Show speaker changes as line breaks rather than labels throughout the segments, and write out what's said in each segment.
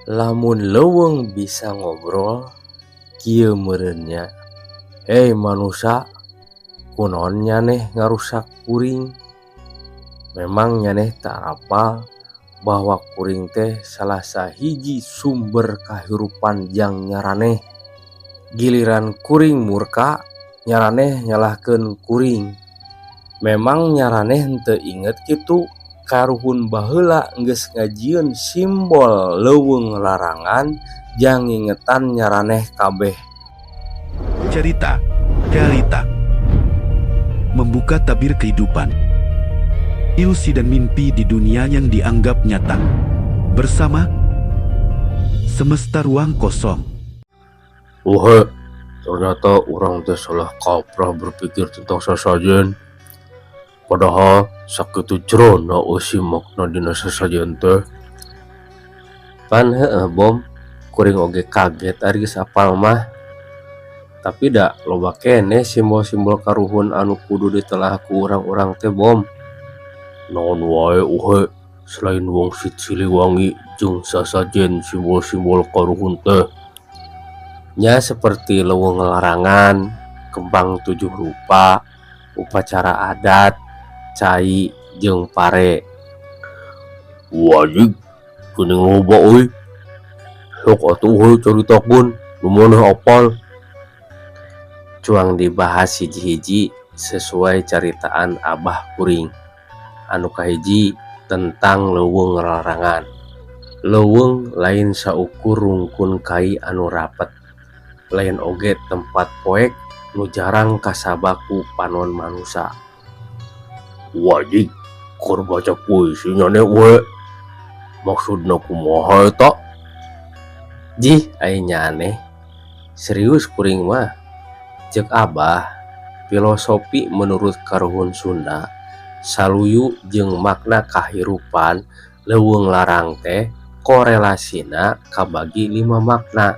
Lamun leuweung bisa ngobrol, kieu meureun nya, "Hei manusa, kunaon nyaneh ngarusak kuring? Memang nyaneh teu apal bahwa kuring teh salah sahiji sumber kahirupan jang nyaraneh? Giliran kuring murka, nyaraneh nyalahkeun kuring. Memang nyaraneh henteu inget kitu karuhun baheula geus ngajieun simbol leuweung larangan jang ngingetan nyaraneh kabeh?"
Cerita, realita, membuka tabir kehidupan, ilusi dan mimpi di dunia yang dianggap nyata. Bersama semesta ruang kosong.
Uhe, ternyata urang teh salah kaprah berpikir tentang sasajen. Padahal sakitu jerona eusi makna dina sasajen teh. Pan heueuh, Bom, kuring oge kaget ari geus apal mah. Tapi da loba keneh simbol-simbol karuhun anu kudu ditelaah ku urang-urang teh, Bom. Naon wae, Uhe, selain wangsit Siliwangi jeung sasajen simbol-simbol karuhun teh? Nya seperti leuweung larangan, kembang tujuh rupa, upacara adat, cai jeung pare. Wajig, geuning loba euy. Sok atuh, Uhe, caritakeun nu maneh apal. Cuang dibahas hiji-hiji sesuai caritaan abah kuring. Anu kahiji tentang leuweung larangan. Leuweung lain saukur rungkun kai anu rapet. Lain oge tempat poek nu jarang kasaba ku panon manusa. Wajig, keur maca puisi nyaneh, Uhe. Maksudna kumaha eta? Jih, ai nyaneh. Serius kuring mah. Ceuk Abah, filosofi menurut karuhun Sunda saluyu jeung makna kahirupan leuweung larang teh korelasina kabagi lima makna.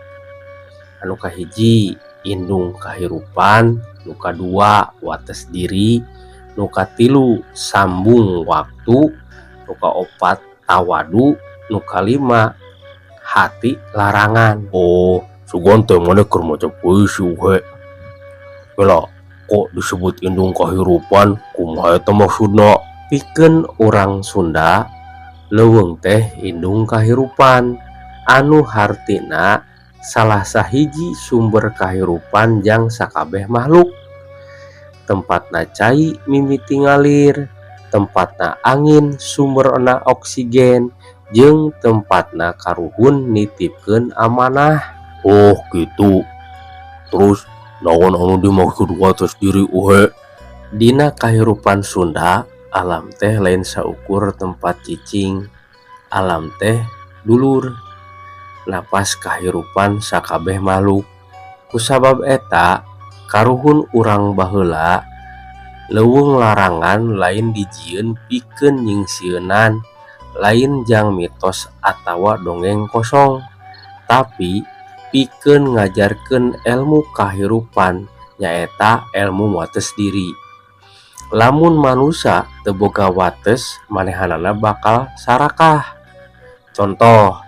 Anu kahiji, indung kahirupan, nu kadua, wates diri, nu katilu, sambung waktu, nu kaopat, tawadu, nu kalima, hati larangan. Oh, sugan teh maneh keur maca puisi, Uhe. Kela, kok disebut indung kahirupan, kumaha eta maksudna? Pikeun urang Sunda, leuweung teh indung kahirupan anu hartina salah sahiji sumber kahirupan jang sakabeh makhluk. Tempatna cai mimiti ngalir, tempatna angin sumberna oksigen, jeung tempatna karuhun nitipkeun amanah. Oh gitu. Terus naon anu dimaksud wates diri, Uhe? Dina kahirupan Sunda, alam teh lain saukur tempat cicing. Alam teh dulur, napas kahirupan sakabeh makhluk. Kusabab eta, karuhun urang baheula, leuweung larangan lain dijieun pikeun nyingsieunan, lain jang mitos atawa dongeng kosong, tapi pikeun ngajarkeun elmu kahirupan, nyaeta elmu wates diri. Lamun manusa teu boga wates, manehanana bakal sarakah. Contoh,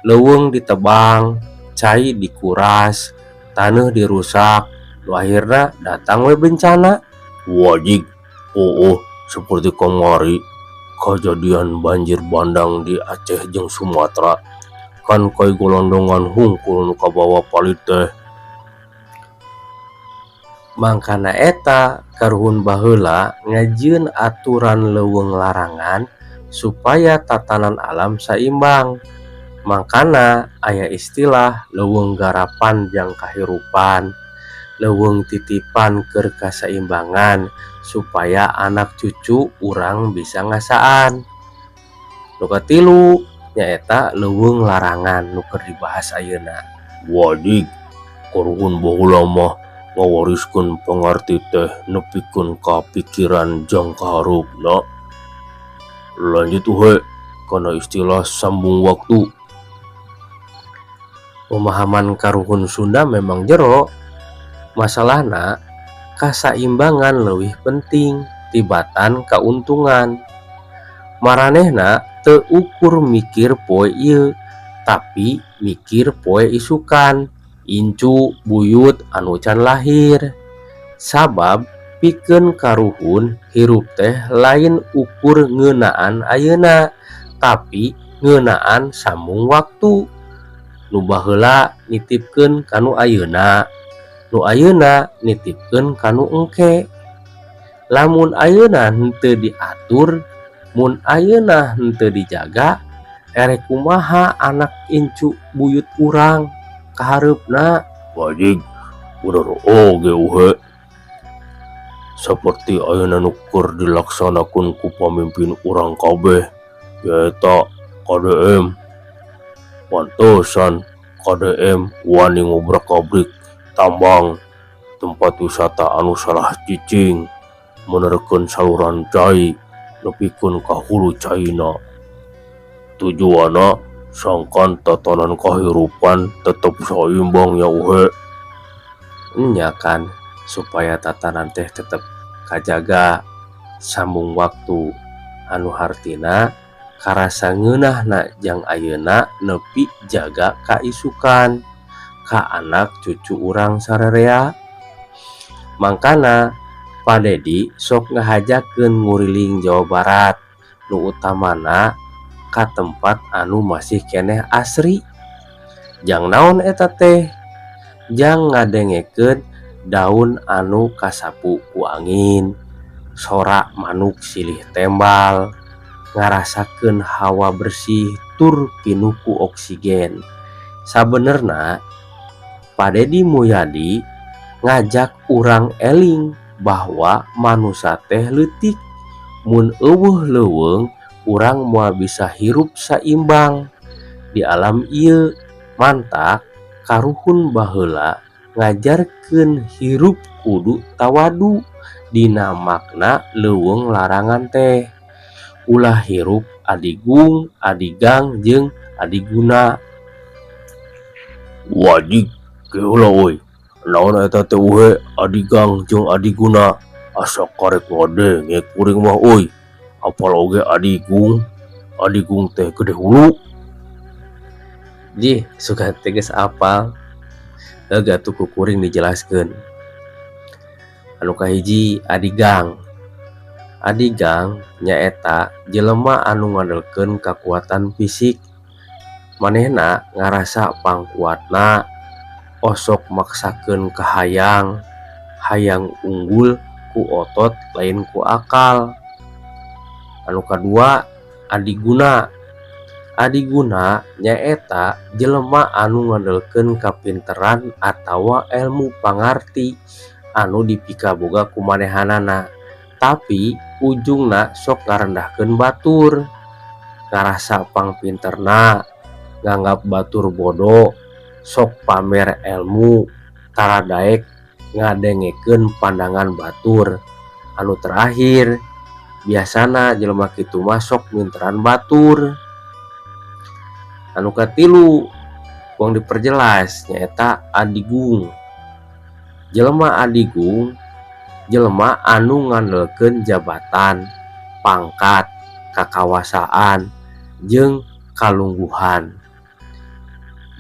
leuweung ditebang, cai dikuras, taneuh dirusak, nu akhirna datang we bencana. Wajig, oh, seperti kamari kejadian banjir bandang di Aceh jeung Sumatera kan, kai golondongan hungkul nu kabawa palit teh. Mangkana eta karuhun baheula ngajieun aturan leuweung larangan supaya tatanan alam saimbang. Mangkana aya istilah leuweung garapan jang kahirupan, leuweung titipan keur kasaimbangan supaya anak cucu urang bisa ngasaan. Nu katilu nyaeta leuweung larangan nu keur dibahas ayeuna. Wajig, karuhun baheula mah ngawariskeun pangarti teh nepikeun ka pikiran jang kahareupna. Lanjut, Uhe, kana istilah sambung waktu. Pemahaman karuhun Sunda memang jero. Masalahna, kasaimbangan leuwih penting tibatan kauntungan. Maranehna teu ukur mikir poe ieu, Tapi mikir poe isukan incu buyut anu can lahir. Sabab pikeun karuhun hirup teh lain ukur ngeunaan ayeuna tapi ngeunaan sambung waktu. Nu baheula nitipkeun ka nu ayeuna, nu ayeuna nitipkeun ka nu engke. Lamun ayeuna henteu diatur, mun ayeuna henteu dijaga, erek kumaha anak incu buyut urang kahareupna.
Wajig bener oge Uhe. Saperti ayeuna nu keur dilaksanakeun ku pamimpin urang kabeh nyaeta KDM. Pantesan KDM wani ngobrak-abrik tambang tempat wisata anu salah cicing menerkeun saluran cai nepikeun ka hulu caina. Tujuanna sangkan tatanan kahirupan tetep saimbang nya Uhe.
Nya kan supaya tatanan teh tetep kajaga sambung waktu anu hartina karasa ngeunahna jang ayeuna nepi jaga kaisukan ka anak cucu urang sarerea. Mangkana Pak Dedi sok ngahajakeun nguriling Jawa Barat nu utamana ka tempat anu masih keneh asri. Jang naon eta teh? Jang ngadengekeun daun anu kasapu ku angin, sora manuk silih tembal, ngarasakeun hawa bersih tur pinuh ku oksigen. Sabenerna Pak Dedi Mulyadi ngajak urang eling bahwa manusa teh leutik, mun euweuh leuweung urang moal bisa hirup saimbang di alam ieu. Mantak karuhun baheula ngajarkeun hirup kudu tawadu dina makna leuweung larangan teh. Ulah hirup adigung, adigang jeung adiguna.
Wajig geula euy. Naon eta teh Uhe adigang jeung adiguna? Asa karek ngadenge kuring mah euy. Apal oge adigung. Adigung teh gede hulu.
Jih, suka teh geus apal. Heug atuh ku kuring dijelaskeun. Anu kahiji adigang. Adigang nyaeta jelema anu ngadelkeun kakuatan fisik. Manehna ngarasa pangkuatna, osok maksakeun kahayang, hayang unggul ku otot lain ku akal. Anu kadua adiguna. Adiguna nyaeta jelema anu ngadelkeun kapinteran atawa elmu pangarti anu dipikaboga ku manehanana, tapi ujungna sok ngarendahkeun batur, ngarasa pangpinterna, nganggap batur bodoh, sok pamer elmu, tara daek ngadengekeun pandangan batur. Anu terakhir, biasana jelema kitu mah sok minteran batur. Anu katilu kuang diperjelas nyaeta adigung. Jelema adigung jelema anu ngandelkeun jabatan, pangkat, kakawasaan jeung kalungguhan.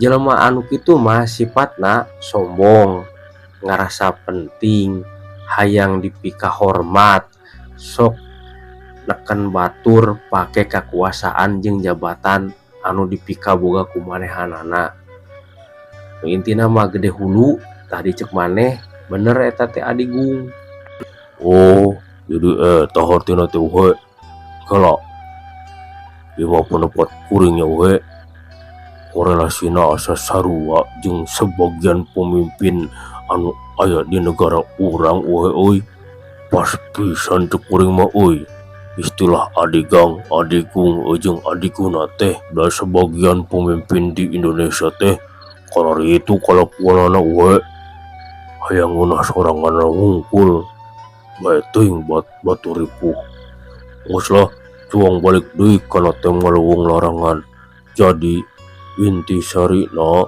Jelema anu kitu mah sifatna sombong, ngarasa penting, hayang dipikahormat, sok neken batur pake kakuasaan jeung jabatan anu dipikaboga ku manehanana. Nu intina mah gede hulu, tadi cek maneh bener eta teh adigung.
Oh, jadi eta hartina teh Uhe. Kala ieu mah pendapat kuring nya Uhe. Korelasina asa sarua jeung sebagian pemimpin anu aya di negara urang Uhe euy. Pas pisan cek kuring mah euy. Istilah adigang, adigung jeung adiguna teh da sebagian pemimpin di Indonesia teh kararitu kalakuanana Uhe. Hayang ngeunah sorangan hungkul. Bae teuing batur ripuh. Geus lah cuang balik deui kana tema leuweung larangan. Jadi inti sarina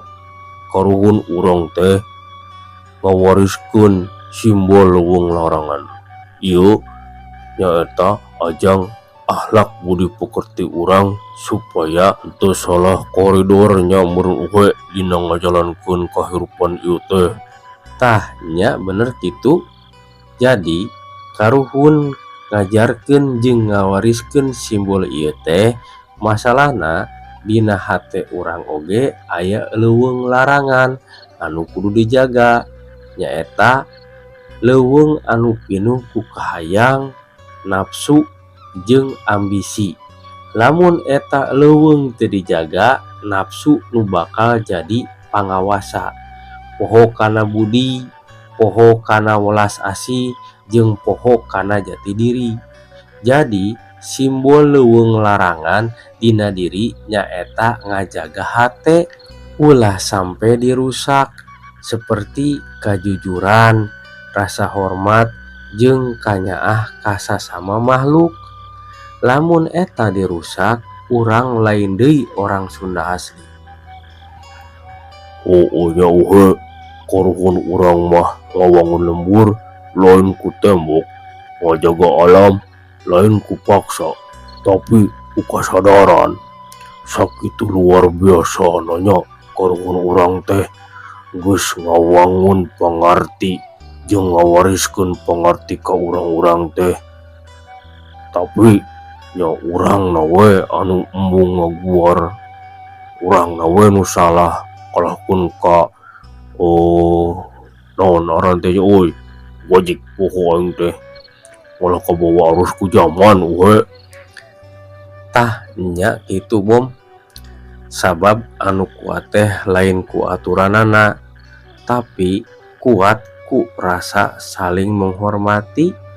karuhun urang teh ngawariskeun simbol leuweung larangan. Ieu nyaeta ajang
Akhlak budi pekerti urang supaya teu salah koridornya meureun we dina ngajalankeun kahirupan ieu teh.
Tah, nya bener kitu. Jadi karuhun ngajarkeun jeung ngawariskeun simbol ieu teh, masalahna dina hate urang oge aya leuweung larangan anu kudu dijaga, nyaeta leuweung anu pinuh ku kahayang nafsu jeung ambisi. Lamun eta leuweung teu dijaga, nafsu nu bakal jadi pangawasa, poho kana budi, poho kana welas asih, jeung poho kana jati diri. Jadi simbol leuweung larangan dina diri nyaeta ngajaga hate ulah sampai dirusak, seperti kajujuran, rasa hormat, jeung kanyaah ka sasama makhluk. Lamun eta dirusak, urang lain deui orang Sunda asli.
Oh nya uhe, karuhun urang mah ngawangun lembur lain ku tembok, ngajaga alam lain ku paksa, tapi ku kasadaran. Sakitu luar biasa nanya karuhun urang teh geus ngawangun pangarti jeung ngawariskeun pangarti ka urang-urang teh. Tapi nya urang na we anu embung ngaguar, urang na we nu salah kalahkeun ka, oh, naon ngaran teh euy, wajik poho aing teh, malah kabawa arus ku zaman we.
Tah, nya kitu, Bom. Sabab anu kuat teh lain ku aturanana, tapi kuat ku rasa saling menghormati.